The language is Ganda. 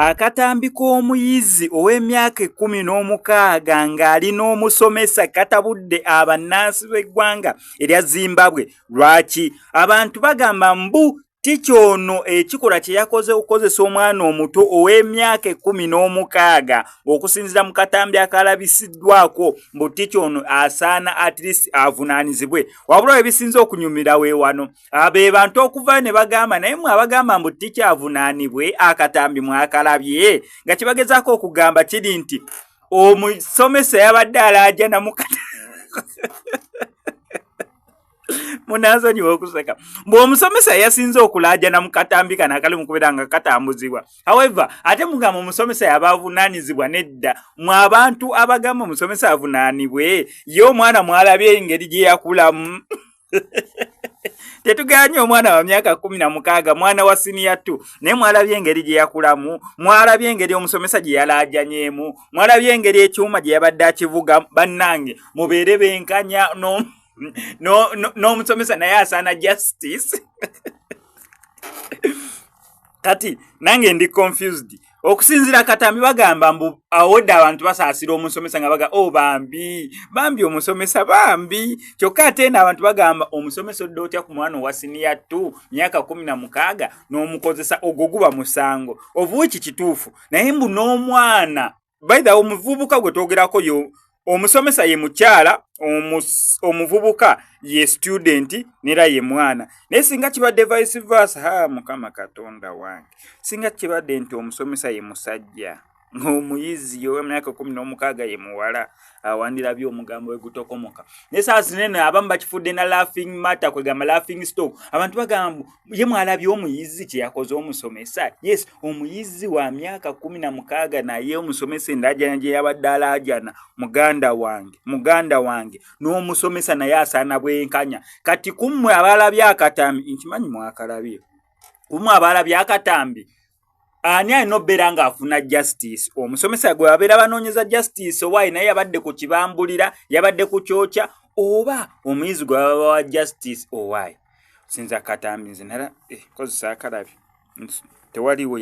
Akatambi k'omuyizi ow'emyaka 16 ng'ali n'omusomesa katabudde abannansi b'eggwanga erya Zimbabwe. Lwaki abantu bagamba mbu tica ono ekikolwa kye yakoze okukozesa omwana omuto ow'emyaka 16, okusinziira mu katambi akalabisiddwako, mbu tica ono asaana at least avunaanyizibwe. Wabula ebisinze okunyumira we wano, be bantu okuvayo ne bagamba, naye mwe abagamba mbu tica avunaanibwe, akatambi mwakalabye? Nga kibagezaako okugamba kiri nti omusomesa yabadde alaajana mukata. Munansonyiwa okuseka, bw'omusomesa yasinze okulaajana mu katambi kano akali mu kubeera nga katambuzibwa. However, ate mugamba omusomesa yaba avunaanyizibwa. Nedda, mwe abantu abagamba omusomesa avunaanibwe, ye omwana mwalabye engeri gye yakulamu? Tetuganye omwana wa myaka 16, mwana wa senior 2, naye mwalabye engeri gye yakulamu? Mwalabye engeri omusomesa gye yalaajanyemu? Mwalabye engeri ekyuma gye yabadde akivuga? Bannange, mubeere benkanya. N'omusomesa naye asaana justice. Kati nange ndi confused. Okusinziira katambi, bagamba mbu awodde abantu basaasira omusomesa nga baga, "Oh, bambi, bambi omusomesa, bambi." Kyokka ate eno abantu bagamba, omusomesa odde otya ku mwana owa senior 2, myaka 16, n'omukozesa? Ogwo guba musango obuwiki kituufu. Naye mbu n'omwana, by the omuvubuka gwe twogerako, yo omusomesa ye mukyala, omuvubuka ye student, nera ye mwana. Naye singa kibadde vice versa, ha, Mukama Katonda wange, singa kibadde nti omusomesa ye musajja, ng'omuyizi ow'emyaka 16 ye muwala, awandirabye omugambo we gutokomoka. Naye saa zinene abamu bakifudde na laughing matter, kwegamba laughing stock. Abantu bagamba, ye mwalabye omuyizi kye yakoze omusomesa? Yes, omuyizi wa myaka 16, naye omusomesa endajana gye yabadde alaajana, muganda wange, muganda wange, n'omusomesa naye asaana bwenkanya. Kati kummwe abalabye akatambi, nkimanyi mwakalabye, kummwe abalabye akatambi, ani alina obbeera ng'afuna justice? Omusomesa gwe babeera banoonyeza justice, owaayi naye yabadde ku kibambulira, yabadde ku kyokya, oba omuyizi gwe baba bawa justice? Owaayi, sinza katambi nze nala kozesa akalabye, tewaliwo.